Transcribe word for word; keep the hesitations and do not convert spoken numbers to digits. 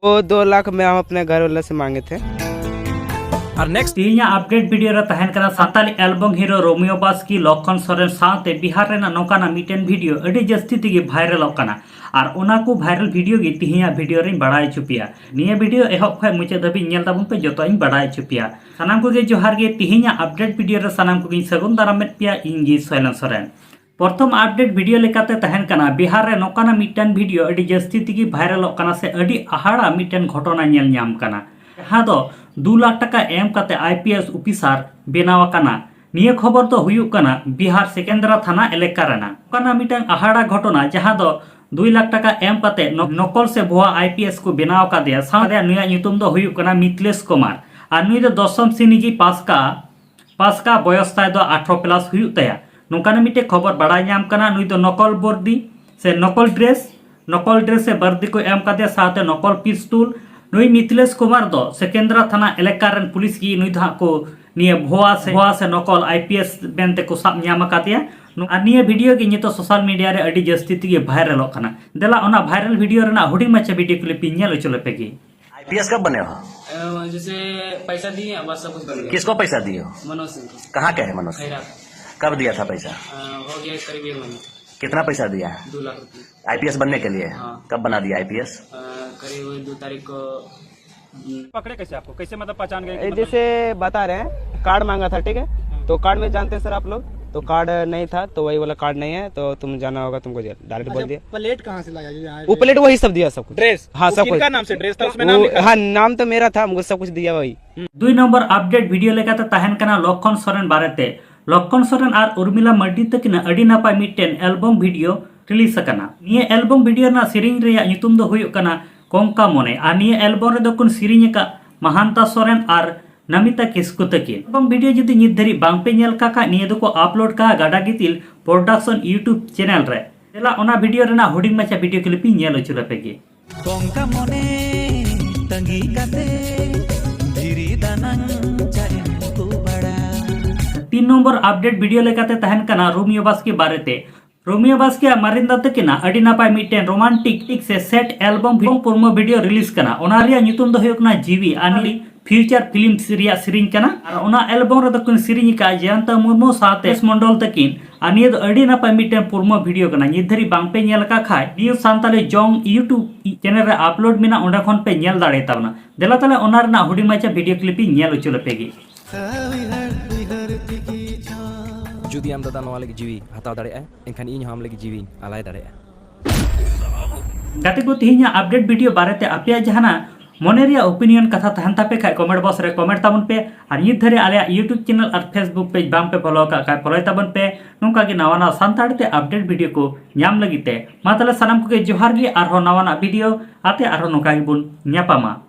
वो दो लाख में हम अपने घर वाले से मांगे थे। ᱟᱨ ᱱᱮᱠᱥᱴ ᱛᱮᱦᱮᱧᱟᱜ ᱟᱯᱰᱮᱴ ᱵᱷᱤᱰᱤᱭᱳ ᱨᱮ ᱛᱟᱦᱮᱱ ᱠᱟᱱᱟ ᱥᱟᱱᱛᱟᱲᱤ ᱮᱞᱵᱚᱢ ᱦᱤᱨᱳ ᱨᱳᱢᱤᱭᱳ ᱵᱟᱥᱠᱤ, ᱞᱚᱠᱠᱷᱚᱱ ᱥᱚᱨᱮᱱ ᱥᱟᱶᱛᱮ ᱵᱤᱦᱟᱨ ᱨᱮᱱᱟᱜ ᱱᱚᱝᱠᱟᱱᱟᱜ ᱢᱤᱫᱴᱮᱱ ᱵᱷᱤᱰᱤᱭᱳ ᱟᱹᱰᱤ ᱡᱟᱹᱥᱛᱤ ᱛᱮᱜᱮ ᱵᱷᱟᱭᱨᱟᱞᱚᱜ ᱠᱟᱱᱟ᱾ ᱟᱨ ᱚᱱᱟ ᱠᱚ ᱵᱷᱟᱭᱨᱟᱞ ᱵᱷᱤᱰᱤᱭᱳ ᱜᱮ ᱛᱮᱦᱮᱧᱟᱜ ᱵᱷᱤᱰᱤᱭᱳ ᱨᱮᱧ ᱵᱟᱲᱟᱭ ᱦᱚᱪᱚ ᱯᱮᱭᱟ᱾ ᱱᱤᱭᱟᱹ ᱵᱷᱤᱰᱤᱭᱳ ᱮᱦᱚᱵ ᱠᱷᱚᱱ ᱢᱩᱪᱟᱹᱫ ᱫᱷᱟᱹᱵᱤᱡ ᱧᱮᱞ ᱛᱟᱵᱚᱱ ᱯᱮ, ᱡᱚᱛᱚ ᱤᱧ ᱵᱟᱲᱟᱭ ᱦᱚᱪᱚ ᱯᱮᱭᱟ᱾ ᱥᱟᱱᱟᱢ ᱠᱚᱜᱮ ᱡᱚᱦᱟᱨ ᱜᱮ᱾ ᱛᱮᱦᱮᱧᱟᱜ ᱟᱯᱰᱮᱴ ᱵᱷᱤᱰᱤᱭᱳ ᱨᱮ ᱥᱟᱱᱟᱢ ᱠᱚᱜᱮᱧ ᱥᱟᱹᱜᱩᱱ ᱫᱟᱨᱟᱢᱮᱫ ᱯᱮᱭᱟ᱾ ᱤᱧ ᱜᱮ ᱥᱚᱭᱞᱚᱱ ᱥᱚᱨᱮᱱ᱾ ᱯᱨᱚᱛᱷᱚᱢ ᱟᱯᱰᱮᱴ ᱵᱷᱤᱰᱤᱭᱳ ᱞᱮᱠᱟᱛᱮ ᱛᱟᱦᱮᱱ ᱠᱟᱱᱟ ᱵᱤᱦᱟᱨ ᱨᱮ ᱱᱚᱝᱠᱟᱱᱟᱜ ᱢᱤᱫᱴᱮᱱ ᱵᱷᱤᱰᱤᱭᱳ ᱟᱹᱰᱤ ᱡᱟᱹᱥᱛᱤ ᱛᱮᱜᱮ ᱵᱷᱟᱭᱨᱟᱞᱚᱜ ᱠᱟᱱᱟ ᱥᱮ ᱟᱹᱰᱤ ᱟᱦᱟᱲᱟ ᱢᱤᱫᱴᱮᱱ ᱜᱷᱚᱴᱚᱱᱟ ᱧᱮᱞ ᱧᱟᱢ ᱠᱟᱱᱟ, ᱡᱟᱦᱟᱸ ᱫᱚ ᱫᱩ ᱞᱟᱠᱷ ᱴᱟᱠᱟ ᱮᱢ ᱠᱟᱛᱮ ᱟᱭ ᱯᱤ ᱮᱥ ᱚᱯᱷᱤᱥᱟᱨ ᱵᱮᱱᱟᱣ ᱟᱠᱟᱱᱟ᱾ ᱱᱤᱭᱟᱹ ᱠᱷᱚᱵᱚᱨ ᱫᱚ ᱦᱩᱭᱩᱜ ᱠᱟᱱᱟ ᱵᱤᱦᱟᱨ ᱥᱮᱠᱮᱱᱫᱨᱟ ᱛᱷᱟᱱᱟ ᱮᱞᱟᱠᱟ ᱨᱮᱱᱟᱜ᱾ ᱱᱚᱝᱠᱟᱱᱟᱜ ᱢᱤᱫᱴᱟᱝ ᱟᱦᱟᱲᱟ ᱜᱷᱚᱴᱚᱱᱟ, ᱡᱟᱦᱟᱸ ᱫᱚ ᱫᱩᱭ ᱞᱟᱠᱷ ᱴᱟᱠᱟ ᱮᱢ ᱠᱟᱛᱮ ᱱᱚ-, ᱱᱚᱠᱚᱞ ᱥᱮ ᱵᱷᱩᱣᱟ ᱟᱭ ᱯᱤ ᱮᱥ ᱠᱚ ᱵᱮᱱᱟᱣ ᱟᱠᱟᱫᱮᱭᱟ᱾ ᱥᱟᱶᱛᱮ ᱱᱩᱭᱟᱜ ᱧᱩᱛᱩᱢ ᱫᱚ ᱦᱩᱭᱩᱜ ᱠᱟᱱᱟ ᱢᱤᱛᱷᱞᱮᱥ ᱠᱩᱢᱟᱨ᱾ ᱟᱨ ᱱᱩᱭ ᱫᱚ ᱫᱚᱥᱚᱢ ᱥᱨᱮᱱᱤ ᱜᱮ ᱯᱟᱥ ᱠᱟᱜᱼᱟ᱾ ᱯᱟᱥ ᱠᱟᱜ ᱵᱚᱭᱚᱥ ᱛᱟᱭ ᱫᱚ ᱟᱴᱷᱨᱚ ᱯᱞᱟᱥ ᱦᱩᱭᱩᱜ ᱛᱟᱭᱟ᱾ ᱱᱚᱝᱠᱟᱱᱟᱜ ᱢᱤᱫᱴᱮᱡ ᱠᱷᱚᱵᱚᱨ ᱵᱟᱲᱟᱭ ᱧᱟᱢ ᱠᱟᱱᱟ᱾ ᱱᱩᱭ ᱫᱚ ᱱᱚᱠᱚᱞ ᱵᱚᱨᱫᱤ ᱥᱮ ᱱᱚᱠᱚᱞ ᱰᱨᱮᱥ, ᱱᱚᱠᱚᱞ ᱰᱨᱮᱥ ᱥᱮ ᱵᱟᱨᱫᱤ ᱠᱚ ᱮᱢ ᱠᱟᱫᱮᱭᱟ, ᱥᱟᱶᱛᱮ ᱱᱚᱠᱚᱞ ᱯᱤᱥᱛᱩᱞ᱾ ᱱᱩᱭ ᱢᱤᱛᱷᱞᱮᱥ ᱠᱩᱢᱟᱨ ᱫᱚ ᱥᱮᱠᱮᱱᱫᱨᱟ ᱛᱷᱟᱱᱟ ᱮᱞᱟᱠᱟ ᱨᱮᱱ ᱯᱩᱞᱤᱥ ᱜᱮ ᱱᱩᱭ ᱫᱚ ᱦᱟᱸᱜ ᱠᱚ ᱱᱤᱭᱟᱹ ᱵᱷᱩᱣᱟ ᱥᱮ, ᱵᱷᱩᱣᱟ ᱥᱮ ᱱᱚᱠᱚᱞ ᱟᱭ ᱯᱤ ᱮᱥ ᱢᱮᱱᱛᱮ ᱠᱚ ᱥᱟᱵ ᱧᱟᱢ ᱟᱠᱟᱫᱮᱭᱟ᱾ ᱱᱚ-, ᱟᱨ ᱱᱤᱭᱟᱹ ᱵᱷᱤᱰᱤᱭᱳ ᱜᱮ ᱱᱤᱛᱚᱜ ᱥᱳᱥᱟᱞ ᱢᱤᱰᱤᱭᱟ ᱨᱮ ᱟᱹᱰᱤ ᱡᱟᱹᱥᱛᱤ ᱛᱮᱜᱮ ᱵᱷᱟᱭᱨᱟᱞᱚᱜ ᱠᱟᱱᱟ᱾ ᱫᱮᱞᱟ ᱚᱱᱟ ᱵᱷᱟᱭᱨᱟᱞ ᱵᱷᱤᱰᱤᱭᱳ ᱨᱮᱱᱟᱜ ᱦᱩᱰᱤᱧ ᱢᱟᱪᱷᱟ ᱵᱷᱤᱰᱤᱭᱳ ᱠᱞᱤᱯ ᱤᱧ ᱧᱮᱞ ᱦᱚᱪᱚ ᱞᱮᱯᱮ ᱜᱮ᱾ आईपीएस कब बने हो? अ, जैसे पैसा दिए, बस सब कुछ बन गया। किसको पैसा दिए हो? मनोज सिंह को। कहाँ के है मनोज? खैरा। कब दिया था पैसा? अ, हो गया करीब एक महीना। कितना पैसा दिया? दो लाख रुपये। आईपीएस बनने के लिए? हाँ। कब बना दिया आईपीएस? अ, करीब दो तारीख को। हम्म, पकड़े कैसे आपको? कैसे मतलब पहचान गए कि ये मतलब जैसे बता रहे हैं, कार्ड मांगा था, ठीक है, तो कार्ड में जानते हैं सर आप लोग, तो कार्ड नहीं था, तो वही वाला कार्ड नहीं है, तो तुम जाना होगा, तुमको जेल डायरेक्ट बोल दिया। प्लेट कहाँ से लाया जो यहाँ वो प्लेट वही सब दिया, सब कुछ। ड्रेस हाँ, सब कुछ। किनका नाम से ड्रेस था? उसमें नाम वो, लिखा? हाँ, नाम तो मेरा था, मुझे सब कुछ दिया वही। ᱫᱩᱭ ᱱᱚᱢᱵᱚᱨ ᱟᱯᱰᱮᱴ ᱵᱷᱤᱰᱤᱭᱳ ᱞᱮᱠᱟᱛᱮ ᱛᱟᱦᱮᱱ ᱠᱟᱱᱟ ᱞᱚᱠᱠᱷᱚᱱ ᱥᱚᱨᱮᱱ ᱵᱟᱨᱮᱛᱮ᱾ ᱞᱚᱠᱠᱷᱚᱱ ᱥᱚᱨᱮᱱ ᱟᱨ ᱩᱨᱢᱤᱞᱟ ᱢᱟᱨᱰᱤ ᱛᱟᱹᱠᱤᱱᱟᱜ ᱟᱹᱰᱤ ᱱᱟᱯᱟᱭ ᱢᱤᱫᱴᱮᱱ ᱮᱞᱵᱚᱢ ᱵᱷᱤᱰᱤᱭᱳ ᱨᱤᱞᱤᱡᱽ ᱟᱠᱟᱱᱟ᱾ ᱱᱤᱭᱟᱹ ᱮᱞᱵᱚᱢ ᱵᱷᱤᱰᱤᱭᱳ ᱨᱮᱱᱟᱜ ᱥᱮᱨᱮᱧ ᱨᱮᱭᱟᱜ ᱧᱩᱛᱩᱢ ᱫᱚ ᱦᱩᱭᱩᱜ ᱠᱟᱱᱟ ᱠᱚᱝᱠᱟ ᱢᱚᱱᱮ᱾ ᱟᱨ ᱱᱤᱭᱟᱹ ᱮᱞᱵᱚᱢ ᱨᱮᱫᱚ ᱠᱤᱱ ᱥᱮᱨᱮᱧ ᱟᱠᱟᱫ ᱢᱟᱦᱟᱱᱛᱟ ᱥᱚᱨᱮᱱ ᱟᱨ ᱱᱟᱢᱤᱛᱟ ᱠᱤᱥᱠᱩ ᱛᱟᱹᱠᱤᱱ᱾ ᱮᱞᱵᱚᱢ ᱵᱷᱤᱰᱤᱭᱳ ᱡᱩᱫᱤ ᱱᱤᱛ ᱫᱷᱟᱹᱨᱤᱡ ᱵᱟᱝ ᱯᱮ ᱧᱮᱞ ᱠᱟᱜ ᱠᱷᱟᱡ, ᱱᱤᱭᱟᱹ ᱫᱚᱠᱚ ᱟᱯᱞᱳᱰ ᱠᱟᱜᱼᱟ ᱜᱟᱰᱟ ᱜᱤᱛᱤᱞ ᱯᱨᱚᱰᱟᱠᱥᱚᱱ ᱭᱩᱴᱩᱵᱽ ᱪᱮᱱᱮᱞ ᱨᱮ᱾ ᱫᱮᱞᱟ ᱚᱱᱟ ᱵᱷᱤᱰᱤᱭᱳ ᱨᱮᱱᱟᱜ ᱦᱩᱰᱤᱧ ᱢᱟᱪᱷᱟ ᱵᱷᱤᱰᱤᱭᱳ ᱠᱞᱤᱯ ᱤᱧ ᱧᱮᱞ ᱦᱚᱪᱚ ᱞᱮᱯᱮ ᱜᱮ᱾ ᱠᱚᱝᱠᱟ ᱢᱚᱱᱮ ᱛᱟᱺᱜᱤ ᱠᱟᱛᱮ ᱫᱷᱤᱨᱤ ᱫᱟᱱᱟᱝ ᱪᱟᱜ ᱮᱢ ᱩᱠᱩ ᱵᱟᱲᱟ᱾ ᱛᱤᱱ ᱱᱚᱢᱵᱚᱨ ᱟᱯᱰᱮᱴ ᱵᱷᱤᱰᱤᱭᱳ ᱞᱮᱠᱟᱛᱮ ᱛᱟᱦᱮᱱ ᱠᱟᱱᱟ ᱨᱳᱢᱤᱭᱳ ᱵᱟᱥᱠᱮ ᱵᱟᱨᱮᱛᱮ᱾ ᱨᱳᱢᱤᱭᱳ ᱵᱟᱥᱠᱮ ᱟᱨ ᱢᱟᱨᱤᱱᱫᱟ ᱛᱟᱹᱠᱤᱱᱟᱜ ᱟᱹᱰᱤ ᱱᱟᱯᱟᱭ ᱢᱤᱫᱴᱮᱱ ᱨᱳᱢᱟᱱᱴᱤᱠ ᱥᱮ ᱥᱮᱴ ᱮᱞᱵᱚᱢ ᱯᱩᱨᱢᱚ ᱵᱷᱤᱰᱤᱭᱳ ᱨᱤᱞᱤᱡᱽ ᱠᱟᱱᱟ᱾ ᱚᱱᱟ ᱨᱮᱭᱟᱜ ᱧᱩᱛᱩᱢ ᱫᱚ ᱦᱩᱭᱩᱜ ᱠᱟᱱᱟ ᱡᱤᱣᱤ ᱟᱨ ᱯᱷᱤᱭᱩᱪᱟᱨ ᱯᱷᱤᱞᱢᱥ ᱨᱮᱭᱟᱜ ᱥᱮᱨᱮᱧ ᱠᱟᱱᱟ᱾ ᱟᱨ ᱚᱱᱟ ᱮᱞᱵᱚᱢ ᱨᱮᱫᱚ ᱠᱤᱱ ᱥᱮᱨᱮᱧ ᱟᱠᱟᱫᱼᱟ ᱡᱚᱭᱚᱱᱛᱟ ᱢᱩᱨᱢᱩ ᱥᱟᱶᱛᱮ ᱮᱥ ᱢᱚᱱᱰᱚᱞ ᱛᱟᱹᱠᱤᱱ᱾ ᱟᱨ ᱱᱤᱭᱟᱹ ᱫᱚ ᱟᱹᱰᱤ ᱱᱟᱯᱟᱭ ᱢᱤᱫᱴᱮᱱ ᱯᱩᱨᱢᱚ ᱵᱷᱤᱰᱤᱭᱳ ᱠᱟᱱᱟ᱾ ᱱᱤᱛ ᱫᱷᱟᱹᱨᱤᱡ ᱵᱟᱝ ᱯᱮ ᱧᱮᱞ ᱟᱠᱟᱫ ᱠᱷᱟᱡ, ᱱᱤᱭᱩ ᱥᱟᱱᱛᱟᱞᱤ ᱡᱚᱝ YouTube ᱪᱮᱱᱮᱞ ᱨᱮ ᱟᱯᱞᱳᱰ ᱢᱮᱱᱟᱜᱼᱟ, ᱚᱸᱰᱮ ᱠᱷᱚᱱ ᱯᱮ ᱧᱮᱞ ᱫᱟᱲᱮ ᱛᱟᱵᱚᱱᱟ᱾ ᱫᱮᱞᱟ ᱛᱟᱦᱞᱮ ᱚᱱᱟ ᱨᱮᱱᱟᱜ ᱦᱩᱰᱤᱧ ᱢᱟᱪᱷᱟ ᱵᱷᱤᱰᱤᱭᱳ ᱠᱞᱤᱯ ᱤᱧ ᱧᱮᱞ ᱦᱚᱪᱚ ᱞᱮᱯᱮ ᱜᱮ᱾ ᱡᱩᱫᱤ ᱟᱢ ᱫᱟᱫᱟ ᱱᱚᱣᱟ ᱞᱟᱹᱜᱤᱫ ᱡᱤᱣᱤ ᱦᱟᱛᱟᱣ ᱫᱟᱲᱮᱭᱟᱜᱼᱟ, ᱮᱱᱠᱷᱟᱱ ᱤᱧ ᱦᱚᱸ ᱟᱢ ᱞᱟᱹᱜᱤᱫ ᱡᱤᱣᱤᱧ ᱟᱞᱟᱭ ᱫᱟᱲᱮᱭᱟᱜᱼᱟ᱾ ᱜᱟᱛᱮ ᱠᱚ, ᱛᱮᱦᱮᱧᱟᱜ ᱟᱯᱰᱮᱴ ᱵᱷᱤᱰᱤᱭᱳ ᱵᱟᱨᱮᱛᱮ ᱟᱯᱮᱭᱟᱜ ᱡᱟᱦᱟᱱᱟᱜ ᱢᱚᱱᱮ ᱨᱮᱭᱟᱜ ᱳᱯᱤᱱᱤᱭᱚᱱ ᱠᱟᱛᱷᱟ ᱛᱟᱦᱮᱱ ᱛᱟᱯᱮ ᱠᱷᱟᱡ, ᱠᱚᱢᱮᱱᱴ ᱵᱚᱠᱥ ᱨᱮ ᱠᱚᱢᱮᱱᱴ ᱛᱟᱵᱚᱱ ᱯᱮ᱾ ᱟᱨ ᱱᱤᱛ ᱫᱷᱟᱹᱨᱤᱡ ᱟᱞᱮᱭᱟᱜ YouTube ᱪᱮᱱᱮᱞ ᱟᱨ Facebook ᱯᱮᱡᱽ ᱵᱟᱝ ᱯᱮ ᱯᱷᱚᱞᱳ ᱟᱠᱟᱫ ᱠᱷᱟᱡ, ᱯᱷᱚᱞᱳᱭ ᱛᱟᱵᱚᱱ ᱯᱮ᱾ ᱱᱚᱝᱠᱟ ᱜᱮ ᱱᱟᱣᱟ ᱱᱟᱣᱟ ᱥᱟᱱᱛᱟᱲ ᱛᱮ ᱟᱯᱰᱮᱴ ᱵᱷᱤᱰᱤᱭᱳ ᱠᱚ ᱧᱟᱢ ᱞᱟᱹᱜᱤᱫ ᱛᱮ᱾ ᱢᱟ ᱛᱟᱦᱞᱮ ᱥᱟᱱᱟᱢ ᱠᱚᱜᱮ ᱡᱚᱦᱟᱨ ᱜᱮ, ᱟᱨᱦᱚᱸ ᱱᱟᱣᱟᱱᱟᱜ ᱵᱷᱤᱰᱤᱭᱳ ᱟᱛᱮ ᱟᱨᱦᱚᱸ ᱱᱚᱝᱠᱟ ᱜᱮᱵᱚᱱ ᱧᱟᱯᱟᱢᱟ᱾